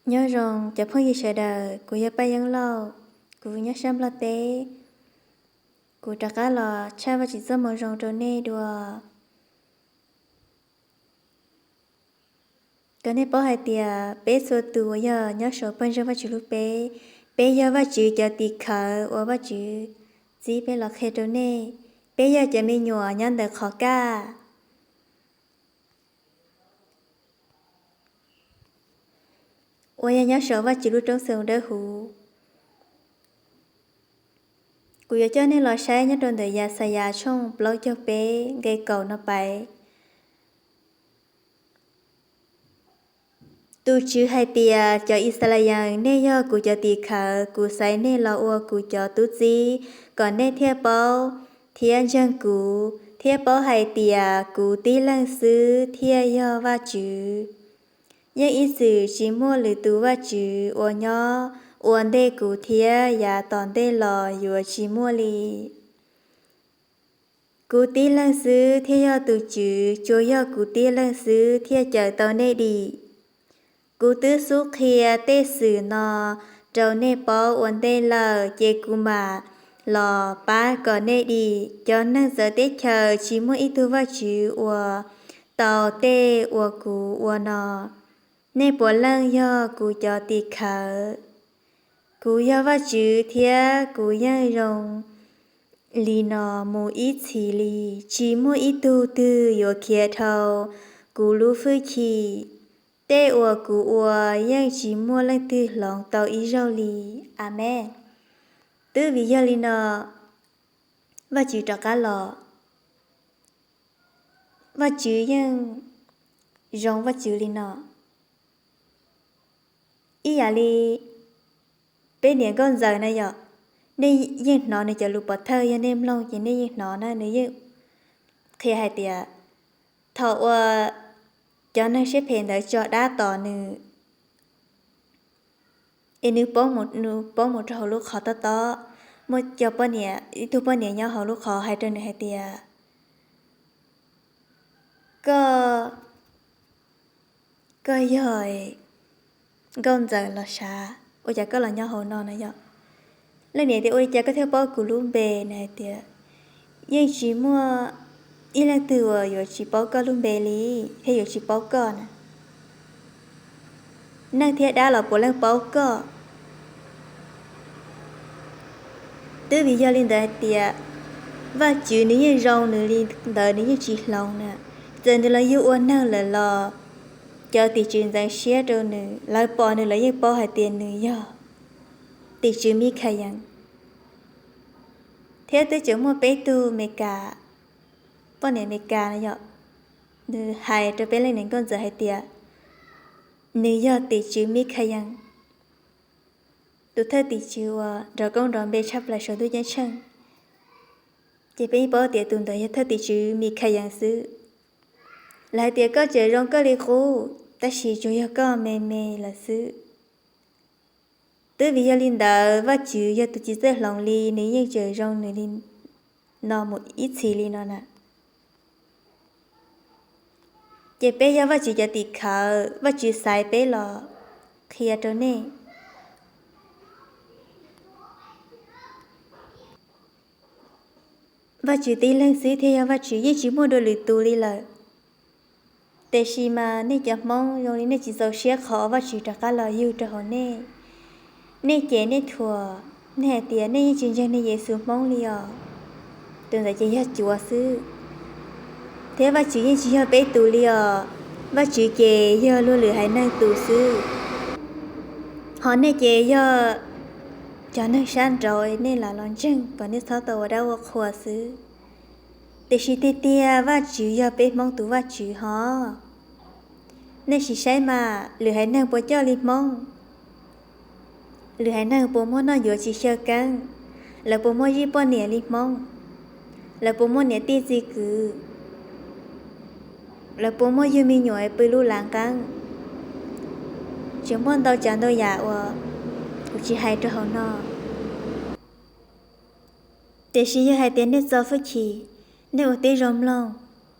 Nyob zoo cov phooj ywg sawv daws, kuv yog Paj Yeeb Lauj, kuv nyob sab Nplog teb. Kuv rov qab los tshaj Vajtswv txoj moo zoo rau nej dua. Kom nej paub hais tias peb txhua tus uas yog nyob saum pawg ntseeg Vajtswv lub peb, peb yog Vajtswv cov tim khawv uas Vajtswv txib peb los qhia rau nej. Peb yog cov me nyuam nyob ntawm qhov kaj uas yog nyob saum Vajtswv lub rooj xwm dawb huv. Kuv yuav coj nej los saib nyob rau ntawm Yaxayas tshooj plaub caug peb nqe kaum no pais. Tus Tswv hais tias, cov Yixalayees, nej yog kuv cov tim khawv, kuv xaiv nej los ua kuv cov tub txib kom nej thiaj paub thiab ntseeg kuv thiab paub hais tias kuv tib leeg xwb thiaj yog Vajtswv. Yeej ib txwm tsis muaj lwm tus Vajtswv uas nyob ua ntej kuv thiab yav tom ntej los yuav tsis muaj li. Kuv tib leeg xwb thiaj yog tus Tswv, tsuas yog kuv tib leeg xwb thiaj cawm tau nej dim. Kuv twb xub qhia tej xwm no rau nej paub ua ntej lawm, ces kuv mam los pab kom nej dim. Cov neeg txawv teb chaws tsis muaj ib tug Vajtswv ua tau tej uas kuv ua no. Nej puav leej yog kuv cov tim khawv. Kuv yog Vajtswv thiab kuv yeej zoo li no mus ib txhis li. Tsis muaj ib tug twg yuav khiav dhau kuv lub hwj chim. Tej uas kuv ua yeej tsis muaj leej twg hloov tau ib zaug li. Amees. Twb vim yog li no Vajtswv rov qab los. Vajtswv yeej zoo Vajtswv li no. Ib yam li peb niam nkauj ntxawm na yom, nej yeej hnov nws cov lus pov thawj, yog nej mloog ces nej yeej hnov na, nws yeej qhia hais tias thaum uas cov neeg siab phem ntawd tso dab tom nws, es nws poob mus rau hauv lub qhov tob tob, muaj cov poj niam, ib tug poj niam nyob hauv lub qhov hais rau nws hais tias, koj, koj yog nkauj ntxawm los sav, ua cas koj los nyob hauv no na yom? Leej niam tias, ua li cas koj thiaj paub kuv lub npe? Nws hais tias, yeej tsis muaj ib leej twg uas yuav tsis paub koj lub npe li, thiab yuav tsis paub koj na. Neeg thiab dab los puav leej paub koj. Twb vim yog li ntawd hais tias Vajtswv nws yeej zoo nws li ntawd, nws yeej tsis hloov na. Txawm nws los yug ua neeg lawm los cov tim tswv ntxeev siab rau nws, lawv pom nws lawv yeej paub hais tias nws yog tim tswv Mikhayees. Thiab twb tseem muaj peb tug Meskas, poj niam Meskas no yom, nws hais rau peb leej niam nkauj ntxawm hais tias nws yog tim tswv Mikhayees, tus thawj tim tswv uas nrov koob nrov npe tshaj plaws saum ntuj ceeb tsheej. Ces peb yeej paub tias tus ntawd yog thawj tim tswv Mikhayees xwb. Lawv hais tias koj tseem zoo koj li qub, tab sis tsuas yog koj me me lawm xwb. Twb vim yog li ntawd Vajtswv yog tus tsis txawj hloov li, nws yeej tseem zoo nws li no mus ib txhis li no na. Ces peb yog Vajtswv cov tim khawv, Vajtswv xaiv peb los qhia rau nej. Vajtswv tib leeg xwb thiaj yog Vajtswv, yeej tsis muaj dua lwm tus li lawm. Tiam sis mas nej cov Hmoob zoo li nej tsis txaus siab qhov Vajtswv rov qab los yug rau hauv nej. Nej cem nej thuam, nej hais tias nej yeej tsis ntseeg nej Yexus Hmoob li os. Tus ntawd ces yog cuav xwb. Thiab Vajtswv yeej tsis yog peb tus li os. Vajtswv ces yog luag lwm haiv neeg tus xwb. Ho nej ces yog cov neeg sab nraud, nej lam los ntseeg kom nej txhob tau ua dab ua qhua xwb. Tiam sis tiag tiag Vajtswv yog peb Hmoob tus Vajtswv hos. Nej sim saib mas, lwm haiv neeg puas coj li Hmoob? Lwm haiv neeg puas muaj noj yuav tsis xyaw keeb? Lawv puas muaj zij poj niam li Hmoob? Lawv puas muaj niam tij txiv kwv? Lawv puas muaj yug me nyuam pw lub lav nqeeb? Tseem muaj ntau tsav ntau yam uas kuv tsis hais rau hauv no. Tiam sis yog hais tias nej txo hwj chim, nej ua tib zoo mloog,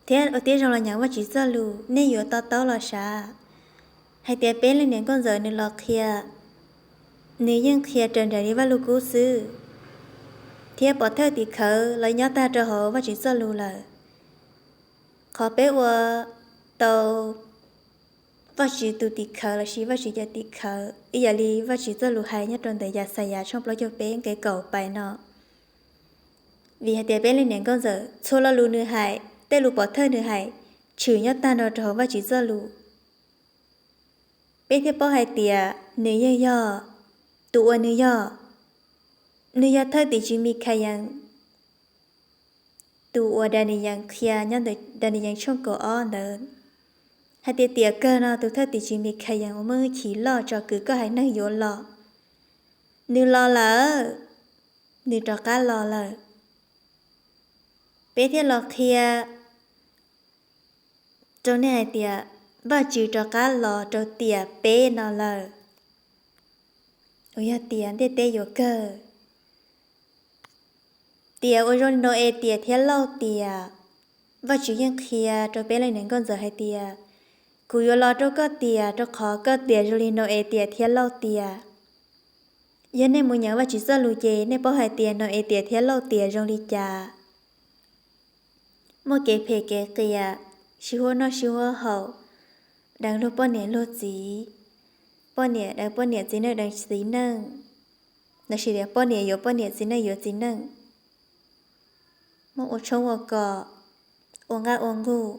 thiab ua tib zoo los nyeem Vajtswv txoj lus, nej yuav to taub los sav Hais tias peb leej niam nkauj ntxawm nws los qhia, nws yeej qhia raws nraim li Vajluskub xwb, thiab pov thawj tim khawv los nyob tag rau hauv Vajtswv txoj lus lawm. Qhov peb ua tau Vajtswv tus tim khawv lossis Vajtswv cov tim khawv ib yam li Vajtswv txoj lus hais nyob rau ntawm Yaxayas tshooj plaub caug peb nqe kaum pais no. Vim hais tias peb leej niam nkauj ntxawm txhua lo lus nws hais, tej lus pov thawj nws hais, tshwm nyob tag nrho rau hauv Vajtswv txoj lus. Peb thiaj paub hais tias nws yeej yog tus uas nws yog. Nws yog thawj tim tswv Mikhayees, tus uas Daniyees qhia nyob ntawm Daniyees tshooj kaum ob ntawd, hais tias tiam kawg no tus thawj tim tswv Mikhayees uas muaj hwj chim loj tsom kwm koj haiv neeg yuav los. Nws los lawm, nws rov qab los lawm. Peb thiaj los qhia rau nej hais tias Vajtswv rov qab los rau tiam peb no lawm, uas yog tiam ntiaj teb yuav kawg. Tiam uas zoo li Nau-es tiam thiab Lauj tiam, Vajtswv yeej qhia rau peb leej niam nkauj ntxawm hais tias, kuv yuav los rau koj tiam, rau qhov koj tiam zoo li Nau-es tiam thiab Lauj tiam. Yog nej mus nyeem Vajtswv txoj lus ces nej paub hais tias Nau-es tiam thiab Lauj tiam zoo li cas. Muaj kev phem kev qias, sib huab noj sib huab haus, deev luag poj niam luag txiv, poj niam deev poj niam, txiv neej deev txiv neej, lossis tias poj niam yuav poj niam, txiv neej yuav txiv neej, muab ua tshoob ua kos, ua nqaj ua nqug.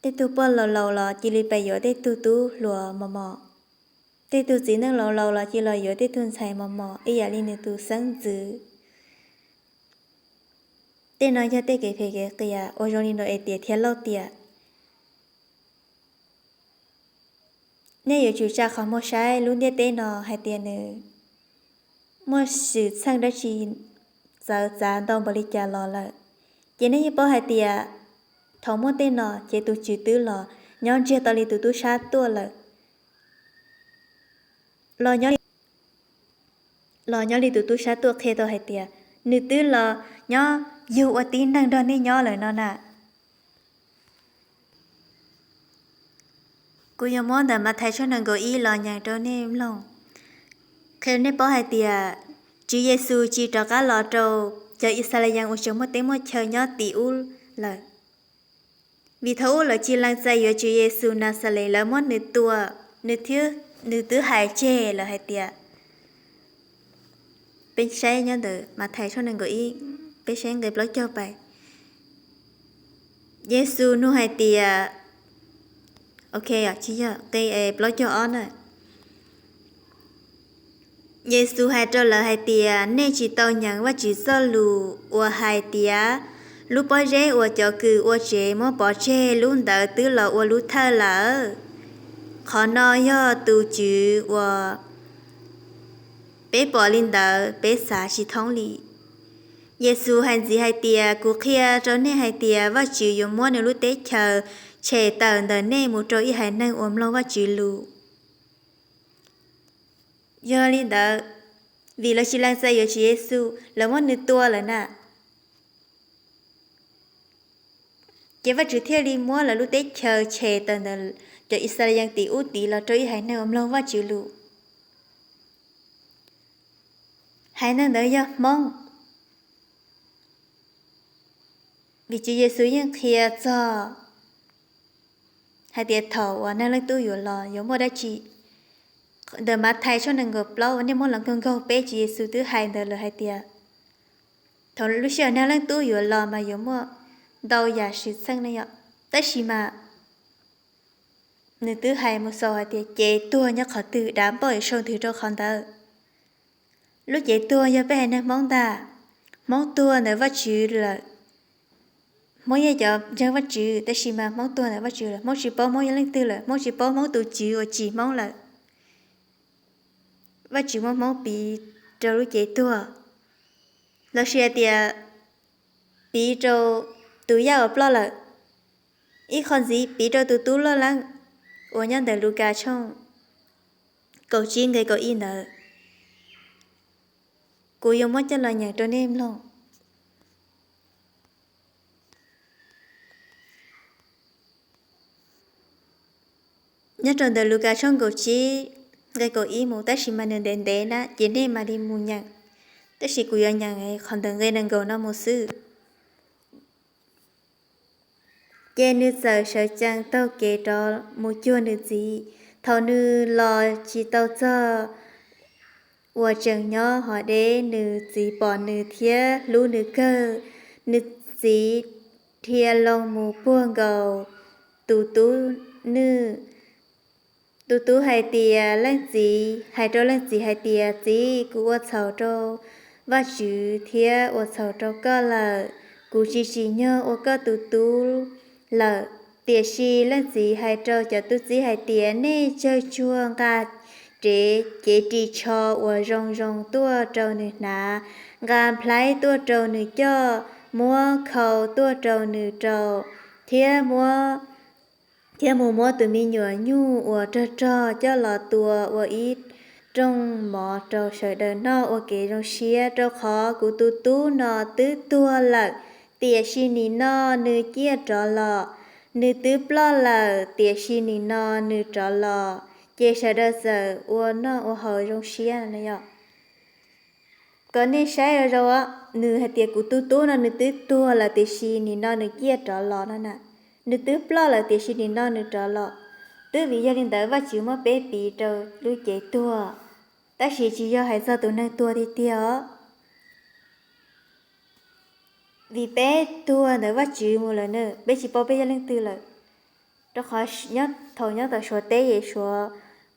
Tej tug poj laus laus los cia li pes yuav tej tug tub hluas mos mos, tej tug txiv neej laus laus los cia li yuav tej tug ntxhais mos mos ib yam li nws tus xeeb ntxwv. Tej no yog tej kev phem kev qias uas zoo li Nau-es tiam thiab Lauj tiam. Nej yuav tsum tsa qhov muag saib lub ntiaj teb no hais tias nws muaj xwm txheej dab tsi txawv txav ntau npaum li cas los lawm. Ces nej yeej paub hais tias thaum muaj tej no ces tus Tswv twb los nyob ntsiag to li tus tub sab tuaj lawm. Los nyob, los nyob li tus tub sab tuaj qhia tau hais tias nws twb los nyob yug ua tib neeg nrog nej nyob lawm no na. Kuv yuav muab ntawm Mathais tshooj nees nkaum ib los nyeem rau nej mloog. Qhia nej paub hais tias Tswv Yexus tsis rov qab los rau cov Yixalayees uas tseem muaj teb muaj chaw nyob tim ub lawm. Vim thaum ub lawv tsis lees txais yuav Tswv Yexus Naxales, lawv muab nws tua, nws twb hais tseg lawm hais tias, peb saib nyob ntawm Mathais tshooj nees nkaum ib, peb saib nqe plaub caug pais. Yexus nug hais tias, ok, tsis yog, nqe plaub caug ob na. Yexus hais rau lawv hais tias, nej tsis tau nyeem Vajtswv txoj lus uas hais tias, lub pob zeb uas cov kws ua tsev muab pov tseg, lub ntawd twb los ua lub thawj lawm. Qhov no yog tus Tswv uas peb pom li ntawd peb xav tsis thoob li. Yexus hais ntxiv hais tias, kuv qhia rau nej hais tias Vajtswv yuav muab nws lub teb chaws tshem tawm ntawm nej mus rau ib haiv neeg uas mloog Vajtswv lus. Yog li ntawd, vim lawv tsis lees txais yuav Tswv Yexus, lawv muab nws tua lawm na, ces Vajtswv thiaj li muab lawv lub teb chaws tshem tawm ntawm cov Yixalayees tim ub tid los rau ib haiv neeg uas mloog Vajtswv lus. Haiv neeg ntawd yog Hmoob. Vim Tswv Yexus yeej qhia txog hais tias thaum uas Neeg Leej Tub yuav los yuav muaj dab tsi. Ntawm Mathais tshooj nees nkaum plaub uas nej muab los nkaug nkaug peb, Tswv Yexus twb hais ntawd lawm hais tias, thaum lub sij hawm Neeg Leej Tub yuav los mas yuav muaj ntau yam xwm txheej ne yom. Tab sis mas nws twb hais mus xaus hais tias, ces tuag nyob qhov twg, dav npauj yuav sau ntws rau qhov ntawd. Lub cev tuag yog peb haiv neeg Hmoob ntag. Hmoob tuag ntawm Vajtswv lawm. Hmoob yog cov ntseeg Vajtswv, tab sis mas Hmoob tuag ntawm Vajtswv lawm. Hmoob tsis paub Hmoob yog leej twg lawm, Hmoob tsis paub Hmoob tus Tswv uas tsim Hmoob lawm. Vajtswv muab Hmoob piv rau lub cev tuag, lossis hais tias piv rau tus yaj uas ploj lawm, ib qho ntxiv piv rau tus tub loj leeb uas nyob ntawm Lukas tshooj kaum tsib nqe kaum ib ntawd. Kuv yuav muab coj los nyeem rau nej mloog. Nyob rau ntawm Lukas tshooj kaum tsib nqe kaum ib mus, tab sis mas nws ntev ntev na ces nej mam li mus nyeem, tab sis kuv yuav nyeem qhov ntawm nqe nees nkaum no mus xwb. Ces nws txawm sawv cees taug kev rov mus cuag nws txiv. Thaum nws los tsis tau txog uas tseem nyob hov deb, nws txiv pom nws thiab hlub nws kawg. Nws txiv dhia loo mus puag nkaus tus tub nwj. Tus tub hais tias, leej txiv hais rau leej txiv hais tias, Txiv, kuv ua txhaum rau Vajtswv thiab ua txhaum rau koj lawm. Kuv tsis tsim nyog ua koj tus tub lawm. Tiam sis leej txiv hais rau cov tub txib hais tias, Nej tsawg tsuag nqa cev ris tsho uas zoo zoo tuaj rau nws hnav, nqa nplhaib tuaj rau nws coj, muab khau tuaj rau nws rau, thiab muab thiab mus muab tus me nyuam nyuj uas rog rog coj los tua ua ib rooj mov rau sawv daws noj ua kev zoo siab, rau qhov kuv tus tub no twb tuag lawm, tiam sis nim no nws ciaj rov los. Nws twb ploj lawm, tiam sis nim no nws rov los. Ces sawv daws txawm ua noj ua haus zoo siab no. Kom nej saib zoo zoo, nws hais tias, Kuv tus tub no nws twb tuag lawm, tiam sis nim no nws ciaj rov los no na. Nws twb ploj lawm, tiam sis nim no nws rov los. Twb vim yog li ntawd Vajtswv muab peb piv rau lub cev tuag, tab sis tsis yog hais txog tus neeg tuag tiag tiag os. Vim peb tuag ntawm Vajtswv mus lawm na, peb tsis paub peb yog leej twg lawm. Rau qhov thaum nyob tom Suav teb ces Suav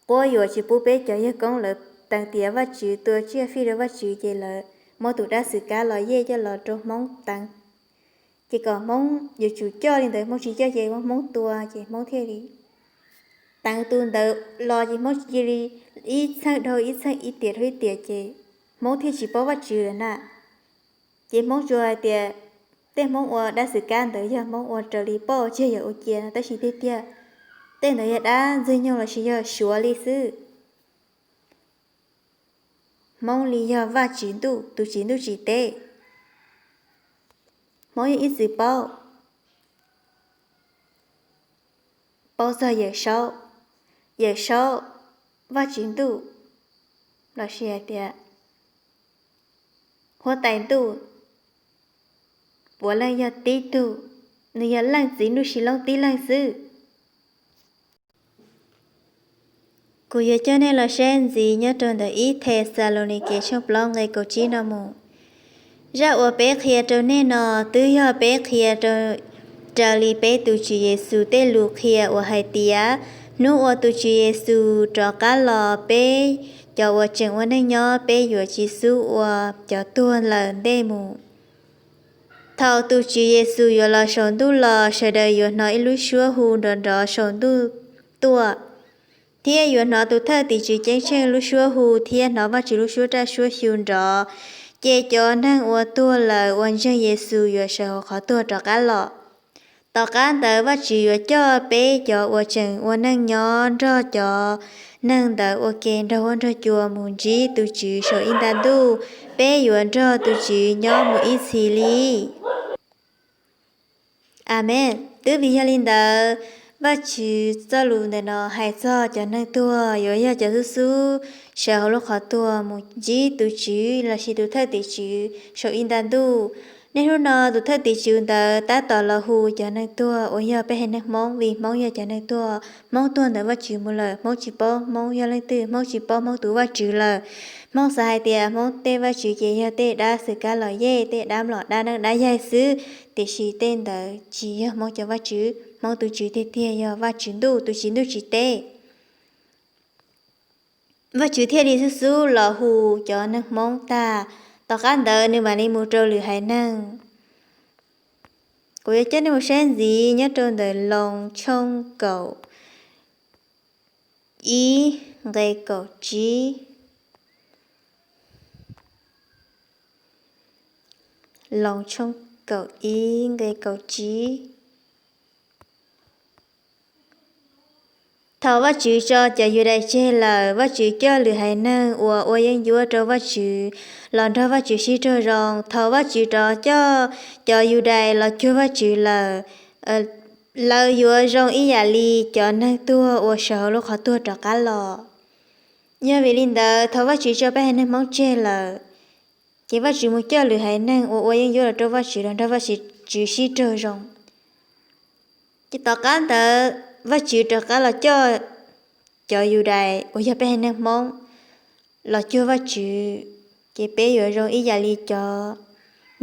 quab yuam tsis pub peb cov yawg koob lawv teev tias Vajtswv tua tsiaj fij rau Vajtswv, ces lawv muab tus dab xwm kab los yej coj los rau Hmoob teev. Ces kom Hmoob yuav tsum coj li ntawd, Hmoob tsis coj ces muab Hmoob tua, ces Hmoob thiaj li teev tus ntawd los, ces Hmoob cia li ib txheej dhau ib txheej, ib tiam dhau ib tiam, ces Hmoob thiaj tsis paub Vajtswv lawm na. Ces Hmoob tsuas hais tias tej Hmoob ua dab xwm kab ntawd yog Hmoob ua raws li poj ua tsiaj yawm ua cia no, tab sis tiag tiag tej ntawd yog dab ntxwg nyoog lossis yog Suav li xwb. Hmoob li yog Vajtswv Ntuj, tus Tswv Ntuj tsis teb. Hmoob yog ib txwm paub, paub txog Yawm Saub, Yawm Saub, Vajtswv Ntuj, lossis hais tias Huab Tais Ntuj, puav leej yog tib tug, nws yog Leej Txiv Ntuj Sis Loob tib leeg xwb. Kuv yuav coj nej los saib ntxiv nyob rau ntawm ib Thexalaunikes tshooj plaub nqe kaum tsib no mus. Zaj uas peb qhia rau nej no twb yog peb qhia rau, raws li peb tus Tswv Yexus tej lus qhia uas hais tias, hnub uas tus Tswv Yexus rov qab los, peb cov uas tseem ua neej nyob peb yuav tsis xub ua cov tuag lawm ntej mus. Thaum tus Tswv Yexus yuav los saum ntuj los, sawv daws yuav hnov ib lub suab hu nrov nrov saum ntuj tuaj, thiab yuav hnov tus thawj tim tswv ceeb tsheej lub suab hu thiab hnov Vajtswv lub suab raj suab xyu nrov. Ces cov neeg uas tuag lawm uas ntseeg Yexus yuav sawv hauv qhov tuag rov qab los. Tom qab ntawd Vajtswv yuav coj peb cov uas tseem ua neej nyob nrog cov neeg ntawd ua ke nrog huab nrog cua mus ntsib tus Tswv saum ib nta ntuj. Peb yuav nrog tus Tswv nyob mus ib txhis li. Amees. Twb vim yog li ntawd, Vajtswv txoj lus ntawm no hais txog cov neeg tuag yuav yog cov xub xub sawv hauv lub qhov tuag mus ntsib tus Tswv lossis tus thawj tim tswv saum ib nta ntuj. Niaj hnub no tus thawj tim tswv ntawd tab tom los hu cov neeg tuag uas yog peb haiv neeg Hmoob, vim Hmoob yog cov neeg tuag. Hmoob tuag ntawm Vajtswv mus lawm, Hmoob tsis paub Hmoob yog leej twg, Hmoob tsis paub Hmoob tus Vajtswv lawm. Hmoob xav hais tias Hmoob tej vaj tswv ces yog tej dab xwm kab los yej, tej dab mlom dab neeb dab yaig xwb, tiam sis tej ntawd tsis yog Hmoob cov vaj tswv. Hmoob tus Tswv tiag tiag yog Vajtswv Ntuj, tus Tswv Ntuj tsis teb. Vajtswv thiaj li xub xub los hu cov neeg Hmoob tag, tom qab ntawd nws mam li mus rau lwm haiv neeg. Kuv yuav coj nej mus saib ntxiv nyob rau ntawm Loos tshooj kaum ib nqe kaum tsib. Loos tshooj kaum ib nqe kaum tsib. Thaum Vajtswv tso cov Yudais tseg lawm, Vajtswv coj lwm haiv neeg uas ua yeeb ncuab rau Vajtswv los nrog Vajtswv sib raug zoo. Thaum Vajtswv rov coj cov Yudais los cuag Vajtswv lawm, lawv yuav zoo ib yam li cov neeg tuag uas sawv hauv lub qhov tuag rov qab los. Yog vim li ntawd thaum Vajtswv tso peb haiv neeg Hmoob tseg lawm, ces Vajtswv mus coj lwm haiv neeg uas ua yeeb ncuab los rau Vajtswv los nrog Vajtswv sib raug zoo. Ces tom qab ntawd Vajtswv rov qab los coj cov Yudais uas yog peb haiv neeg Hmoob los cuag Vajtswv, ces peb yuav zoo ib yam li cov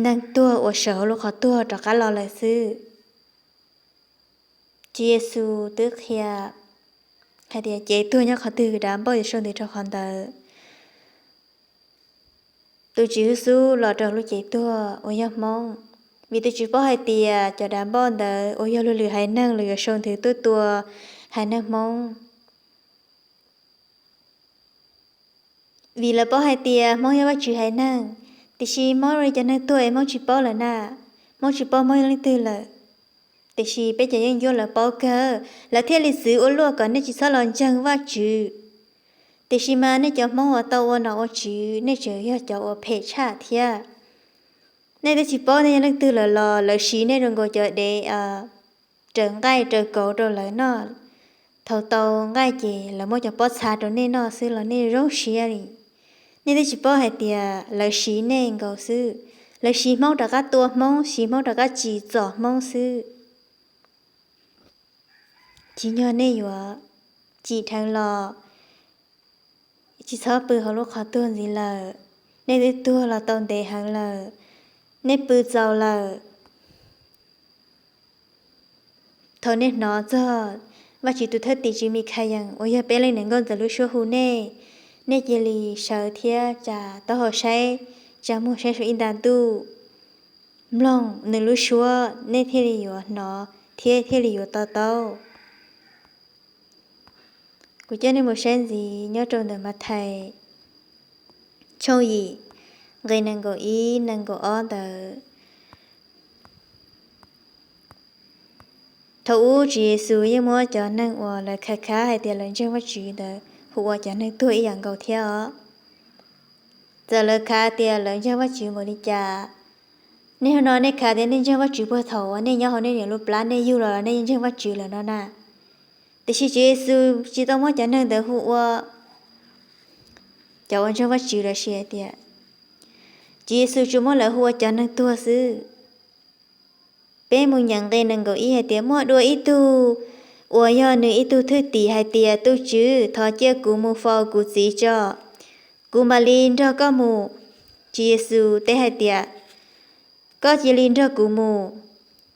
neeg tuag uas sawv hauv lub qhov tuag rov qab los lawm xwb. Tswv Yexus twb qhia hais tias cev tuag nyob qhov twg dav npauj yuav sau ntawv rau qhov ntawd. Tus Tswv xub los rau lub cev tuag uas yog Hmoob, vim tus Tswv paub hais tias cov dav npauj ntawd uas yog luag lwm haiv neeg los yuav sau nthwv tuaj tua haiv neeg Hmoob. Vim lawv paub hais tias Hmoob yog Vajtswv haiv neeg, tiam sis Hmoob li cov neeg tuag es Hmoob tsis paub lawm na, Hmoob tsis paub Hmoob yog leej twg lawm. Tiam sis peb cov yeeb ncuab lawv paub kawg, lawv thiaj li txwv ua luaj kom nej tsis txhob los ntseeg Vajtswv. Tiam sis mas nej cov Hmoob uas tau ua nom ua tswv, nej tseem yog cov uas phem tshaj thiab. Nej twb tsis paub nej yog leej twg lawm los lawv siv nej zoo nkaus cov dev raws nqaij raws kauv rau lawv noj. Thaum tau nqaij ces lawv muab cov pob txha rau nej noj xwb los nej zoo siab li. Nej twb tsis paub hais tias lawv siv nej nkaus xwb, lawv siv Hmoob rov qab tua Hmoob, siv Hmoob rov qab tsim txom Hmoob xwb. Tsim nyog nej yuav tsim dheev los tsis txhob pw hauv lub qhov tuag ntxiv lawm. Nej twb tuag los tau ntev heev lawm, nej pw txaus lawm. Thaum nej hnov txog Vajtswv tus thwj tim tswv Mikhayees uas yog peb leej niam nkauj ntxawm lub suab hu nej, nej cia li sawv thiab tsa taub hau saib, tsa muag saib saum ib nta ntuj, mloog nws lub suab, nej thiaj li yuav hnov thiab thiaj li yuav to taub. Kuv coj nej mus saib ntxiv nyob rau ntawm Mathais tshooj yim, nqe nees nkaum ib nees nkaum ob ntawd. Thaum ub Tswv Yexus yeej muab cov neeg uas lawv khav khav hais tias lawv ntseeg Vajtswv ntawd hu ua cov neeg tuag ib yam nkaus thiab os. Txawm lawv khav tias lawv ntseeg Vajtswv npaum li cas, nej hnub no nej khav tias nej ntseeg Vajtswv puag thaum uas nej nyob hauv nej niam lub plab nej yug los nej yeej ntseeg Vajtswv lawm no na. Tiam sis Tswv Yexus tsis tau muab cov neeg ntawd hu ua cov uas ntseeg Vajtswv lawm, sis hais tias Tswv Yexus tsuas muab lawv hu ua cov neeg tuag xwb. Peb mus nyeem nqe nees nkaum ib hais tias muaj dua ib tug uas yog nws ib tug thwj tim hais tias, Tus Tswv, thov cia kuv mus faus kuv txiv tso, kuv mam li nrog koj mus. Tswv Yexus teb hais tias, Koj cia li nrog kuv mus,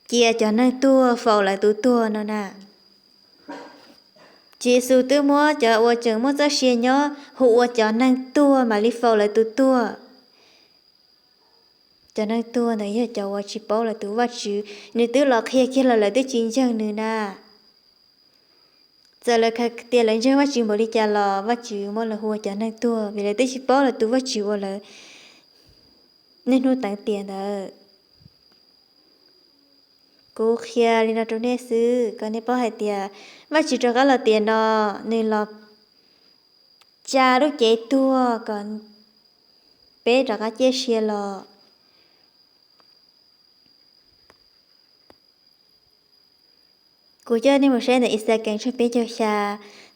cia cov neeg tuag faus lawv tus tuag no na. Tswv Yexus twb muab cov uas tseem muaj txoj sia nyob hu ua cov neeg tuag mam li faus lawv tus tuag. Cov neeg tuag ntawd yog cov uas tsis paub lawv tus Vajtswv, nws twb los qhia kiag los lawv twb tsis ntseeg nws na. Txawm lawv tias lawv ntseeg Vajtswv npaum li cas los Vajtswv muab lawv hu ua cov neeg tuag vim lawv twb tsis paub lawv tus Vajtswv uas lawv niaj hnub teev tiam ntawd. Kuv qhia li no rau nej xwb kom nej paub hais tias Vajtswv rov qab los tiam no, nws los tsa lub cev tuag kom peb rov qab ciaj sia los. Kuv coj nej mus saib ntawm Ixakees tshooj peb caug xya,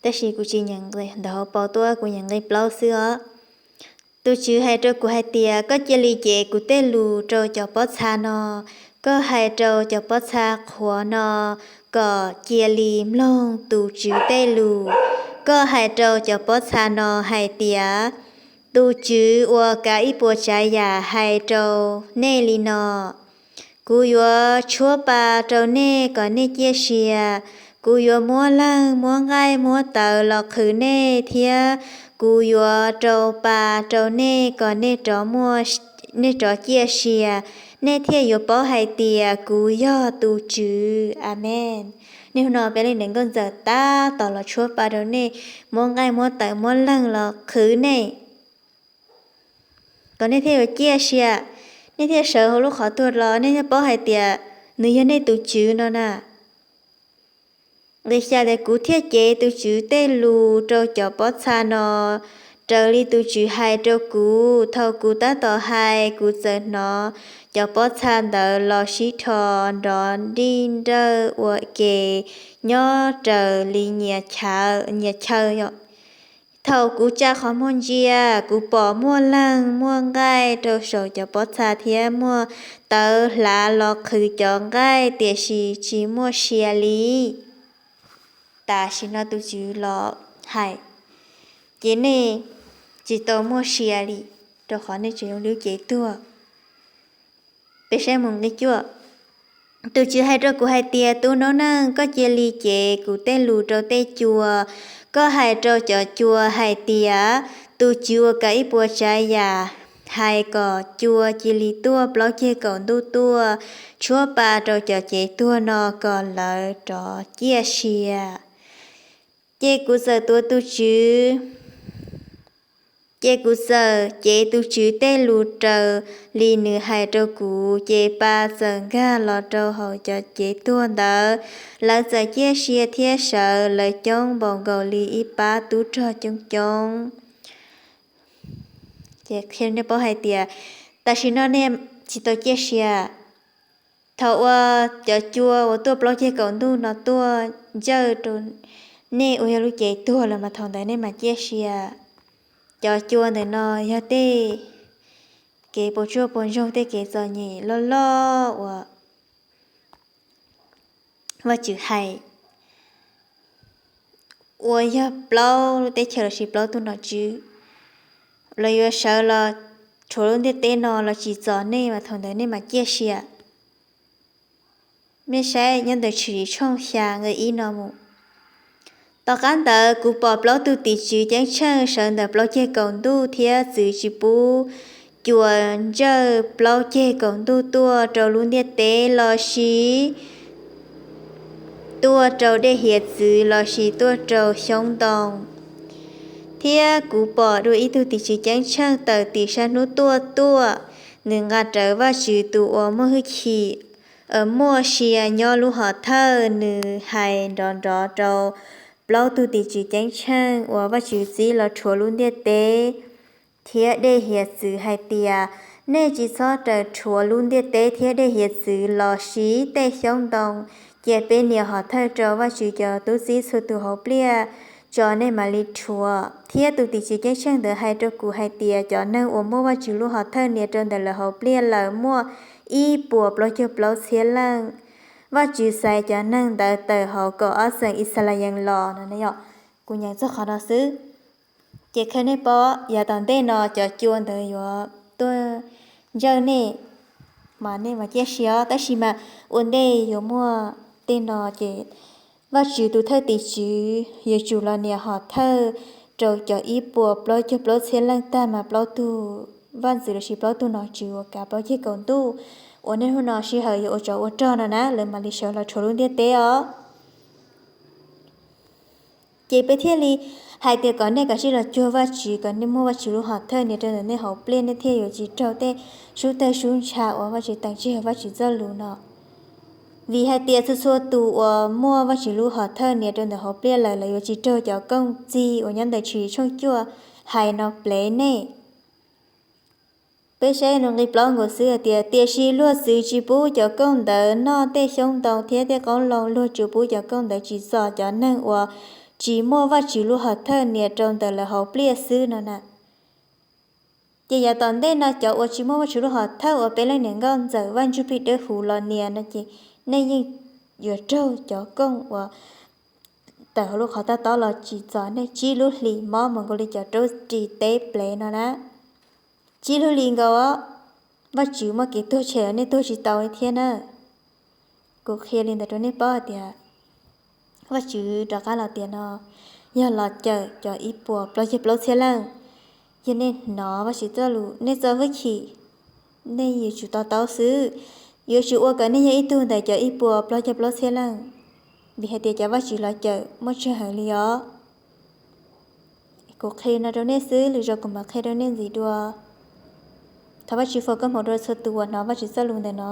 tab sis kuv tsis nyeem nqe ntawm hauv paus tuaj, kuv nyeem nqe plaub xwb os. Tus Tswv hais rau kuv hais tias, Koj cia li cev kuv tej lus rau cov pob txha no. Koj hais rau cov pob txha qhuav no kom cia li mloog tus Tswv tej lus. Koj hais rau cov pob txha no hais tias, Tus Tswv uas kav ib puas tsav yam hais rau nej li no: Kuv yuav tshuab pa rau nej kom nej ciaj sia. Kuv yuav muab leeg, muab nqaij, muab tawv los qhwv nej, thiab kuv yuav rau pa rau nej kom nej rov, nej rov ciaj sia. Nej thiaj yuav paub hais tias kuv yog tus Tswv. Amees. Niaj hnub no peb leej niam nkauj ntxawm tab tom los tshuab pa rau nej, muab nqaij, muab tawv, muab leeg los qhwv nej, kom nej thiaj yuav ciaj sia. Nej thiaj sawv hauv lub qhov tuag los nej thiaj paub hais tias nws yog nej tus Tswv no na. Nqe xya tias, Kuv thiaj cev tus Tswv tej lus rau cov pob txha no raws li tus Tswv hais rau kuv. Thaum kuv tab tom hais, kuv txawm hnov cov pob txha ntawd los sib rho nrov nrij nrawj ua ke nyob raws li nyias chaw yom. Thaum kuv tsa qhov muag ntsia, kuv pom muaj leeg muaj nqaij rau saum cov pob txha thiab muaj tawv hlav los qhwv cov nqaij, tiam sis tsis muaj sia li. Tam sim no tus Tswv los hais, ces nej tsis tau muaj sia li, rau qhov nej tseem yog lub cev tuag. Peb saib mus nqe cuaj. Tus Tswv hais rau kuv hais tias, Tub noob neej, koj cia li cev kuv tej lus rau tej cua. Koj hais rau cov cua hais tias, Tus Tswv uas kav ib puas tsav yam hais kom cua cia li tuaj plaub ceg kaum ntuj tuaj tshuab pa rau cov cev tuag no kom lawv rov ciaj sia. Ces kuv txawm tuav tus Tswv, ces kuv txawm cev tus Tswv tej lus raws li nws hais rau kuv, ces pa txawm nkag los rau hauv cov cev tuag ntawd. Lawv txawm ciaj sia thiab sawv, lawv coob npaum nkaus li ib pab tub rog coob coob. Ces qhia nej paub hais tias, tam sim no nej tsis tau ciaj sia. Thaum uas cov cua uas tuaj plaub ceg kaum ntuj no tuaj ntsawj rau nej uas yog lub cev tuag lawm mas thaum ntawd nej mam ciaj sia. Cov cua ntawm no yog tej kev puas tsuaj puas ntsoog, tej kev txom nyem loj loj uas Vajtswv hais, uas yog plaub lub teb chaws lossis plaub tug nom tswv, lawv yuav sawv los rhuav lub ntiaj teb no los tsim txom nej mas thaum ntawd nej mam ciaj sia. Nej saib nyob ntawm Tshwm Sim tshooj xya nqe ib no mus. Tom qab ntawd kuv pom plaub tug tim tswv ceeb tsheej sawv ntawm plaub ceg kaum ntuj thiab txwv tsis pub cua ntsawj plaub ceg kaum ntuj tuaj rau lub ntiaj teb lossis tuaj rau dej hiav txwv lossis tuaj rau xyoob ntoo. Thiab kuv pom dua ib tug tim tswv ceeb tsheej tawm tim sab hnub tuaj tuaj, nws nqa rawv Vajtswv tus uas muaj hwj chim, muaj sia nyob lub hom thawj, nws hais nrov nrov rau plaub tug tim tswv ceeb tsheej uas Vajtswv txib los rhuav lub ntiaj teb thiab dej hiav txwv hais tias, nej tsis txhob raws rhuav lub ntiaj teb thiab dej hiav txwv lossis tej xyoob ntoo, cia peb nias hom thawj rau Vajtswv cov tub txib txhua tus hauv pliaj tso nej mam li rhuav. Thiab tus tim tswv ceeb tsheej ntawd hais rau kuv hais tias, cov neeg uas muab Vajtswv lub hom thawj nias rau ntawm lawv hauv pliaj lawm muaj ib puas plaub caug plaub txhiab leej. Vajtswv xaiv cov neeg ntawd tawm hauv kaum ob xeem Yixalayees los no. Kuv nyeem txog qhov no xwb. Ces qhia nej paub, yav tom ntej no cov cua ntawd yuav tuaj ntsawj nej, mas nej mas ciaj sia os. Tab sis mas ua ntej yuav muaj tej no ces Vajtswv tus thawj tim tswv yuav tsum los nias hom thawj rau cov ib puas plaub caug plaub txhiab leej tag mas plaub tug vaj ntxwv lossis plaub tug nom tswv uas kav plaub ceg kaum ntuj uas niaj hnub no sij hawm yuav ua tsov ua rog no na, lawv mam li sawv los rhuav lub ntiaj teb os. Ces peb thiaj li hais tias kom nej kav tsij los cuag Vajtswv, kom nej muab Vajtswv lub hom thawj nias rau ntawm nej hauv pliaj, nej thiaj yuav tsis raug tej sub tawg sub ntsha uas Vajtswv teem tseg Vajtswv txoj lus no. Vim hais tias txhua txhua tus uas muaj Vajtswv lub hom thawj nias rau ntawm hauv pliaj lawm, lawv yuav tsis raug cov kooj txig uas nyob ntawm Tshwm Sim tshooj cuaj hais no plev nej. Peb saib nqe plaub nkaus xwb hais tias, tiam sis luag txwv tsis pub cov kooj ntawd noj tej xyoob ntoo thiab tej qoob loo, luag tsuas pub cov kooj ntawd tsim txom cov neeg uas tsis muaj Vajtswv lub hom thawj nias rau ntawm lawv hauv pliaj xwb no na. Ces yav tom ntej no cov uas tsis muaj Vajtswv lub hom thawj uas peb leej niam nkauj ntxawm Vaj Ntsuj Plig Dawb Huv los nias no ces nej yeej yuav raug cov kooj uas tawm hauv lub qhov taj tob los tsim txom nej tsib lub hlis mob mus nkaus li cov raub ris teb plev no na. Tsib lub hlis nkaus, Vajtswv muaj kev tuag tshem nej tuag tsis tau thiab na. Kuv qhia li ntawd rau nej paub hais tias Vajtswv rov qab los tiam no yog los cawm cov ib puas plaub caug plaub txhiab leej. Yog nej hnov Vajtswv txoj lus, nej txo hwj chim, nej yuav tsum to taub xwb. Yuav tsum ua kom nej yog ib tug ntawm cov ib puas plaub caug plaub txhiab leej, vim hais tias cov Vajtswv los cawm muaj tsawg heev li os. Kuv qhia no rau nej xwb, lwm zaus kuv mam qhia rau nej ntxiv dua. Thov Vajtswv foom koob hmoov rau txhua tus uas hnov Vajtswv txoj lus ntawm no.